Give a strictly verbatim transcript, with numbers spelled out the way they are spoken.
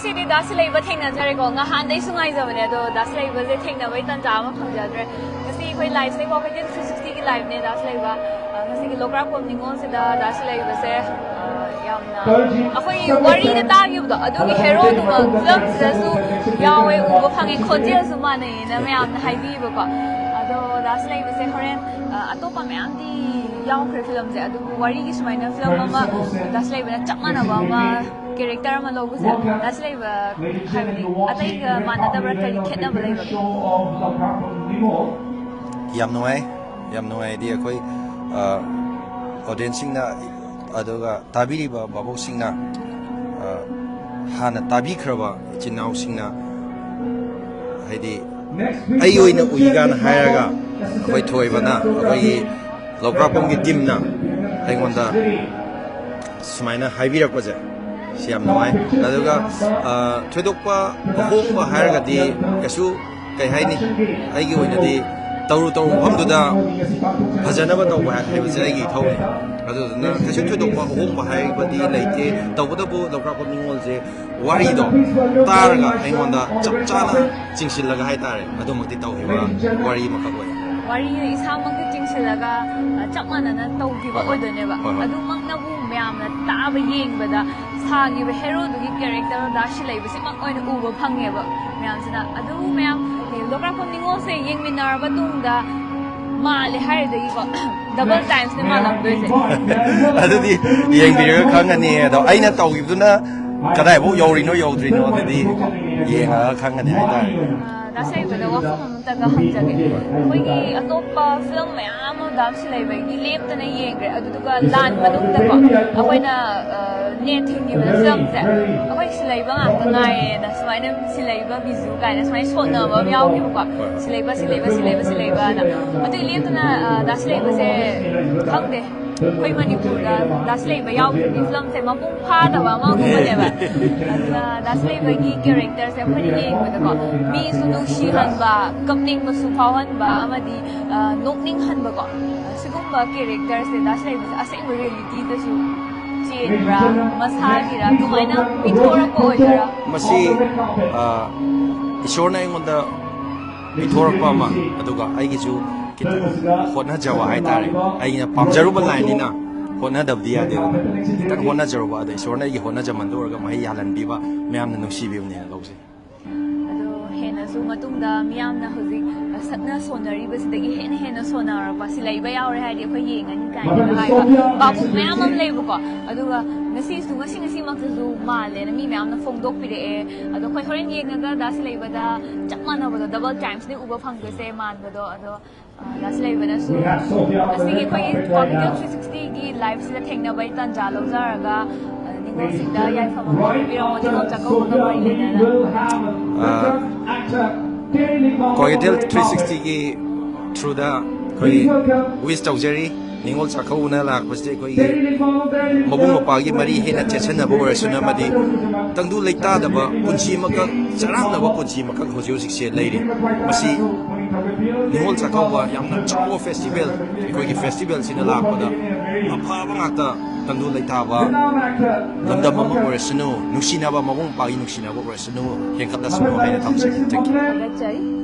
ꯉꯁꯤꯗꯤ ꯗꯥ ꯁꯤꯂꯩꯕ ꯊꯦꯡꯅꯖꯔꯦꯀꯣ꯫ ꯉꯍꯥꯟꯗꯩꯁꯨ ꯉꯥꯏꯖꯕꯅꯦ, ꯑꯗꯣ ꯗꯥ ꯁꯤꯂꯩꯕꯁꯦ ꯊꯦꯡꯅꯕꯩ ꯇꯥꯟꯖꯥ ꯑꯃ ꯐꯪꯖꯗ꯭ꯔꯦ꯫ ꯉꯁꯤ ꯑꯩꯈꯣꯏ live ꯁꯦ ꯋꯥꯀꯩꯊꯦꯜ three sixty ꯒꯤ live ꯅꯦ ꯗꯥ ꯁꯤꯂꯩꯕ꯫ ꯑ, ꯉꯁꯤꯒꯤ ꯂꯣꯛꯔꯥꯛꯄꯝ ꯅꯤꯉꯣꯜꯁꯤꯗ ꯗꯥ ꯁꯤꯂꯩꯕꯁꯦ, ꯑ, ꯌꯥꯝꯅ ꯑꯩꯈꯣꯏꯒꯤ ꯋꯥꯔꯤꯗ ꯇꯥꯈꯤꯕꯗꯣ, ꯑꯗꯨꯒꯤ ꯍꯦꯔꯣꯗꯨꯃꯛ ꯐꯤꯂꯝꯁꯤꯗꯁꯨ ꯌꯥꯎꯋꯦ, ꯎꯕ ꯐꯪꯉꯦ, ꯈꯣꯟꯖꯦꯜꯁꯨ ꯃꯥꯟꯅꯩꯌꯦꯅ ꯃꯌꯥꯝꯅ ꯍꯥꯏꯕꯤꯕꯀꯣ꯫ ꯑꯗꯣ ꯗꯥ ꯁꯤꯂꯩꯕꯁꯦ ꯍꯣꯔꯦꯟ, ꯑ, ꯑꯇꯣꯞꯄ ꯃꯌꯥꯝꯗꯤ ꯌꯥꯎꯈ꯭ꯔꯦ ꯐꯤꯂꯝꯁꯦ, ꯑꯗꯨꯕꯨ ꯋꯥꯔꯤꯒꯤ ꯁꯨꯃꯥꯏꯅ ꯐꯤꯂꯝ ꯑꯃ ꯗꯥ ꯁꯤꯂꯩꯕꯅ ꯆꯞ ꯃꯥꯟꯅꯕ ꯑꯃ character ꯑꯃ ꯂꯧꯕꯁꯦ, ꯗꯥ ꯁꯤꯂꯩꯕ ꯍꯥꯏꯕꯗꯤ ꯑꯇꯩꯒ ꯃꯥꯟꯅꯗꯕ꯭ꯔꯥ, ꯀꯔꯤ ꯈꯦꯠꯅꯕ ꯂꯩꯕꯒꯦ? ꯌꯥꯝ ꯅꯨꯡꯉꯥꯏ, ꯌꯥꯝ ꯅꯨꯡꯉꯥꯏꯗꯤ ꯑꯩꯈꯣꯏ, ꯑ, audience ꯁꯤꯡꯅ, ꯑꯗꯨꯒ ꯇꯥꯕꯤꯔꯤꯕ ꯚꯥꯕꯣꯛꯁꯤꯡꯅ, ꯑ, ꯍꯥꯟꯅ ꯇꯥꯕꯤꯈ꯭ꯔꯕ ꯏꯆꯤꯟ ꯏꯅꯥꯎꯁꯤꯡꯅ, ꯍꯥꯏꯗꯤ ꯑꯩ ꯑꯣꯏꯅ ꯎꯏ ꯀꯥꯏꯅ ꯍꯥꯏꯔꯒ ꯑꯩꯈꯣꯏ ꯊꯣꯏꯕꯅ, ꯑꯩꯈꯣꯏꯒꯤ ꯂꯧꯀ꯭ꯔꯥꯛꯄꯝꯒꯤ team ꯅ ꯑꯩꯉꯣꯟꯗ ꯁꯨꯃꯥꯏꯅ ꯍꯥꯏꯕꯤꯔꯛꯄꯁꯦ, ꯁꯤ ꯌꯥꯝ ꯅꯨꯡꯉꯥꯏ꯫ ꯑꯗꯨꯒ, ꯑ, ꯊꯣꯏꯗꯣꯛꯄ ꯑꯍꯣꯡꯕ ꯍꯥꯏꯔꯒꯗꯤ ꯀꯩꯁꯨ, ꯀꯩ ꯍꯥꯏꯅꯤ, ꯑꯩꯒꯤ ꯑꯣꯏꯅꯗꯤ ꯇꯧꯔꯨ ꯇꯧꯔꯨ ꯃꯐꯝꯗꯨꯗ ꯐꯖꯅꯕ ꯇꯧꯕ ꯍꯥꯏꯕꯁꯦ ꯑꯩꯒꯤ ꯏꯊꯧꯅꯤ꯫ ꯑꯗꯨꯗꯨꯅ ꯀꯩꯁꯨ ꯊꯣꯏꯗꯣꯛꯄ ꯑꯍꯣꯡꯕ ꯍꯥꯏꯕꯗꯤ ꯂꯩꯇꯦ꯫ ꯇꯧꯕꯇꯕꯨ ꯂꯧꯀ꯭ꯔꯥꯛꯄꯝ ꯅꯤꯉꯣꯜꯁꯦ ꯋꯥꯔꯤꯗꯣ ꯇꯥꯔꯒ ꯑꯩꯉꯣꯟꯗ ꯆꯞ ꯆꯥꯅ ꯆꯤꯡꯁꯤꯜꯂꯒ ꯍꯥꯏꯇꯥꯔꯦ, ꯑꯗꯨꯃꯛꯇꯤ ꯇꯧꯈꯤꯕ ꯋꯥꯔꯤ ꯑꯃꯈꯛ ꯑꯣꯏ꯫ ꯋꯥꯔꯤ ꯏꯁꯥꯃꯛꯇ ꯆꯤꯡꯁꯤꯜꯂꯒ, ꯑ, ꯆꯞ ꯃꯥꯟꯅꯅ ꯇꯧꯈꯤꯕ ꯍꯣꯏ, ꯍꯣꯏ꯫ ꯑꯣꯏꯗꯣꯏꯅꯦꯕ꯫ ꯍꯣꯏ, ꯍꯣꯏ꯫ ꯑꯗꯨꯃꯛꯅꯕꯨ ꯃꯌꯥꯝꯅ ꯇꯥꯕ ꯌꯦꯡꯕꯗ ꯁꯥꯈꯤꯕ ꯍꯦꯔꯣꯗꯨꯒꯤ character ꯗꯥ ꯁꯤꯂꯩꯕꯁꯤꯃꯛ ꯑꯣꯏꯅ ꯎꯕ ꯐꯪꯉꯦꯕ ꯃꯌꯥꯝꯁꯤꯅ꯫ ꯑꯗꯨ ꯃꯌꯥꯝ ꯂꯣꯛꯀ꯭ꯔꯥꯛꯄꯝ ꯅꯤꯉꯣꯜꯁꯦ ꯌꯦꯡꯃꯤꯟꯅꯔꯕ ꯇꯨꯡꯗ ꯃꯥꯜꯂꯦ ꯍꯥꯏꯔꯤꯗꯒꯤꯀꯣ double times ꯅꯦ ꯃꯥꯜꯂꯝꯗꯣꯏꯁꯦ꯫ ꯑꯗꯨꯗꯤ ꯌꯦꯡꯕꯤꯔꯒ ꯈꯪꯒꯅꯤ꯫ ꯑꯗꯣ ꯑꯩꯅ ꯇꯧꯈꯤꯕꯗꯨꯅ ꯀꯗꯥꯏꯐꯥꯎ ꯌꯧꯔꯤꯅꯣ ꯌꯧꯗ꯭ꯔꯤꯅꯣ ꯑꯗꯨꯗꯤ ꯌꯦꯡꯉꯒ ꯈꯪꯒꯅꯤ ꯍꯥꯏꯇꯥꯔꯦ꯫ ꯑ, ꯗꯥ ꯁꯤꯂꯩꯕꯗ ꯋꯥꯐꯝ ꯑꯃꯇꯒ ꯍꯪꯖꯒꯦ꯫ ꯑꯩꯈꯣꯏꯒꯤ ꯑꯇꯣꯞꯄ ꯐꯤꯂꯝ ꯃꯌꯥꯝ ꯑꯃ ꯗꯥ ꯁꯤꯂꯩꯕꯒꯤ ꯂꯦꯞꯇꯅ ꯌꯦꯡꯈ꯭ꯔꯦ꯫ ꯑꯗꯨꯗꯨꯒ ꯂꯥꯟ ꯃꯅꯨꯡꯗꯀꯣ ꯑꯩꯈꯣꯏꯅ, ꯑ, net ꯊꯤꯡꯈꯤꯕꯗ ꯐꯤꯂꯝꯁꯦ ꯑꯩꯈꯣꯏ ꯁꯤꯂꯩꯕ ꯉꯥꯛꯇ ꯉꯥꯏꯔꯦꯅ ꯁꯨꯃꯥꯏꯅ ꯁꯤꯂꯩꯕ ꯕꯤꯖꯨ ꯀꯥꯏꯅ ꯁꯨꯃꯥꯏꯅ ꯁꯣꯟꯅꯕ ꯑꯃ ꯌꯥꯎꯈꯤꯕꯀꯣ꯫ ꯁꯤꯂꯩꯕ, ꯁꯤꯂꯩꯕ, ꯁꯤꯂꯩꯕ, ꯁꯤꯂꯩꯕꯅ꯫ ꯑꯗꯨꯒꯤ ꯂꯦꯞꯇꯅ, ꯑ, ꯗꯥ ꯁꯤꯂꯩꯕꯁꯦ ꯈꯪꯗꯦ꯫ ꯑꯩꯈꯣꯏ ꯃꯅꯤꯄꯨꯔꯗ ꯗꯥ ꯁꯤꯂꯩꯕ ꯌꯥꯎꯗ꯭ꯔꯗꯤ ꯐꯤꯂꯝꯁꯦ ꯃꯄꯨꯡ ꯐꯥꯗꯕ ꯑꯃꯒꯨꯝꯕꯅꯦꯕ꯫ ꯑꯗꯨꯅ ꯗꯥ ꯁꯤꯂꯩꯕꯒꯤ character ꯁꯦ ꯑꯩꯈꯣꯏꯅ ꯌꯦꯡꯕꯗꯀꯣ ꯃꯤꯁꯨ ꯅꯨꯡꯁꯤꯍꯟꯕ, ꯀꯞꯅꯤꯡꯕꯁꯨ ꯐꯥꯎꯍꯟꯕ ꯑꯃꯗꯤ, ꯑ, ꯅꯣꯛꯅꯤꯡꯍꯟꯕꯀꯣ, ꯁꯤꯒꯨꯝꯕ character ꯁꯦ ꯗꯥ ꯁꯤꯂꯩꯕꯁꯦ ꯑꯁꯦꯡꯕ reality ꯗꯁꯨ ꯆꯦꯟꯕ꯭ꯔꯥ? ꯃꯁꯥꯒꯤꯔꯥ? ꯀꯃꯥꯏꯅ ꯄꯤꯊꯣꯔꯛꯄ ꯑꯣꯏꯗꯣꯏꯔꯥ? ꯃꯁꯤ ꯑ, ꯏꯁꯣꯔꯅ ꯑꯩꯉꯣꯟꯗ ꯄꯤꯊꯣꯔꯛꯄ ꯑꯃ, ꯑꯗꯨꯒ ꯑꯩꯒꯤꯁꯨ ꯈꯤꯇꯪ ꯍꯣꯠꯅꯖꯕ ꯍꯥꯏꯇꯥꯔꯦ꯫ ꯑꯩꯅ ꯄꯥꯝꯖꯔꯨꯕ ꯂꯥꯏꯟꯅꯤꯅ ꯍꯣꯠꯅꯗꯕꯗꯤ ꯌꯥꯗꯦꯗꯅ, ꯈꯤꯇꯪ ꯍꯣꯠꯅꯖꯔꯨꯕ, ꯑꯗꯣ ꯏꯁꯣꯔꯅ ꯑꯩꯒꯤ ꯍꯣꯠꯅꯖꯃꯟꯗꯨ ꯑꯣꯏꯔꯒ ꯃꯍꯩ ꯌꯥꯜꯍꯟꯕꯤꯕ, ꯃꯌꯥꯝꯅ ꯅꯨꯡꯁꯤꯕꯤꯕꯅꯦꯅ ꯂꯧꯖꯩ꯫ ꯑꯗꯣ ꯍꯦꯟꯅꯁꯨ ꯃꯇꯨꯡꯗ ꯃꯤꯌꯥꯝꯅ ꯍꯧꯖꯤꯛ ꯁꯛꯅ ꯁꯣꯟꯅꯔꯤꯕꯁꯤꯗꯒꯤ ꯍꯦꯟꯅ ꯍꯦꯟꯅ ꯁꯣꯟꯅꯔꯛꯄ, ꯁꯤꯂꯩꯕ ꯌꯥꯎꯔꯦ ꯍꯥꯏꯔꯗꯤ ꯑꯩꯈꯣꯏ ꯌꯦꯡꯉꯅꯤ ꯀꯥꯏꯅꯒ ꯍꯥꯏꯕ ꯄꯥꯎꯈꯨꯝ ꯃꯌꯥꯝ ꯑꯃ ꯂꯩꯕꯀꯣ꯫ ꯑꯗꯨꯒ ꯉꯁꯤꯁꯨ, ꯉꯁꯤ ꯉꯁꯤꯃꯛꯇꯁꯨ ꯃꯥꯜꯂꯦꯅ ꯃꯤ ꯃꯌꯥꯝꯅ ꯐꯣꯡꯗꯣꯛꯄꯤꯔꯛꯑꯦ꯫ ꯑꯗꯣ ꯑꯩꯈꯣꯏ ꯍꯣꯔꯦꯟ ꯌꯦꯡꯉꯒ ꯗꯥ ꯁꯤꯂꯩꯕꯗ ꯆꯞ ꯃꯥꯟꯅꯕꯗꯣ, ꯗꯕꯜ ꯇꯥꯏꯝꯁꯅꯦ ꯎꯕ ꯐꯪꯗꯣꯏꯁꯦ ꯃꯥꯟꯕꯗꯣ꯫ ꯑꯗꯣ ꯑ, ꯗꯥ ꯁꯤꯂꯩꯕꯅꯁꯨ ꯉꯁꯤꯒꯤ ꯑꯩꯈꯣꯏꯒꯤ ꯀ꯭ꯋꯥꯀꯩꯊꯦꯜ ꯊ꯭ꯔꯤ ꯁꯤꯛꯁꯇꯤꯒꯤ ꯂꯥꯏꯐꯁꯤꯗ ꯊꯦꯡꯅꯕꯒꯤ ꯇꯥꯟꯖꯥ ꯂꯧꯖꯔꯒ, ꯑ, ꯅꯤꯉꯣꯜꯁꯤꯡꯗ ꯌꯥꯏꯐꯕ ꯑꯃ ꯄꯤꯕꯤꯔꯝꯃꯣ, ꯅꯤꯉꯣꯜ ꯆꯥꯛꯀꯧꯕꯒ ꯃꯔꯤ ꯂꯩꯅꯅ꯫ ꯑ, ꯀ꯭ꯋꯥꯀꯩꯊꯦꯜ ꯊ꯭ꯔꯤ ꯁꯤꯛꯁꯇꯤꯒꯤ ꯊ꯭ꯔꯨꯗ ꯑꯩꯈꯣꯏ ꯋꯤꯁ ꯇꯧꯖꯔꯤ꯫ ꯅꯤꯉꯣꯜ ꯆꯥꯛꯀꯧꯕꯅ ꯂꯥꯛꯄꯁꯤꯗ ꯑꯩꯈꯣꯏꯒꯤ ꯃꯕꯨꯡ ꯃꯧꯄ꯭ꯋꯥꯒꯤ ꯃꯔꯤ ꯍꯦꯟꯅ ꯆꯦꯠꯁꯤꯟꯅꯕ ꯑꯣꯏꯔꯁꯅꯨ, ꯑꯃꯗꯤ ꯇꯪꯗꯨ ꯂꯩꯇꯥꯗꯕ ꯄꯨꯟꯁꯤ ꯑꯃꯈꯛ, ꯆꯔꯥꯡꯅꯕ ꯄꯨꯟꯁꯤ ꯑꯃꯈꯛ ꯍꯧꯖꯤꯛ ꯍꯧꯖꯤꯛꯁꯦ ꯂꯩꯔꯤ꯫ ꯃꯁꯤ ꯅꯤꯉꯣꯜ ꯆꯥꯛꯀꯧꯕ ꯌꯥꯝꯅ ꯆꯥꯎꯕ ꯐꯦꯁꯇꯤꯚꯦꯜ, ꯑꯩꯈꯣꯏꯒꯤ ꯐꯦꯁꯇꯤꯚꯦꯜꯁꯤꯅ ꯂꯥꯛꯄꯗ ꯑꯐꯕ ꯉꯥꯛꯇ, ꯇꯪꯗꯨ ꯂꯩꯇꯥꯕ ꯂꯝꯗꯝ ꯑꯃ ꯑꯣꯏꯔꯁꯅꯨ, ꯅꯨꯡꯁꯤꯅꯕ, ꯃꯕꯨꯡ ꯃꯧꯄ꯭ꯋꯥꯒꯤ ꯅꯨꯡꯁꯤꯅꯕ ꯑꯣꯏꯔꯁꯅꯨ, ꯍꯦꯟꯒꯠꯂꯁꯅꯨ ꯍꯥꯏꯅ ꯊꯝꯖꯒꯦ꯫ Thank you꯫ ꯊꯥꯒꯠꯆꯔꯤ꯫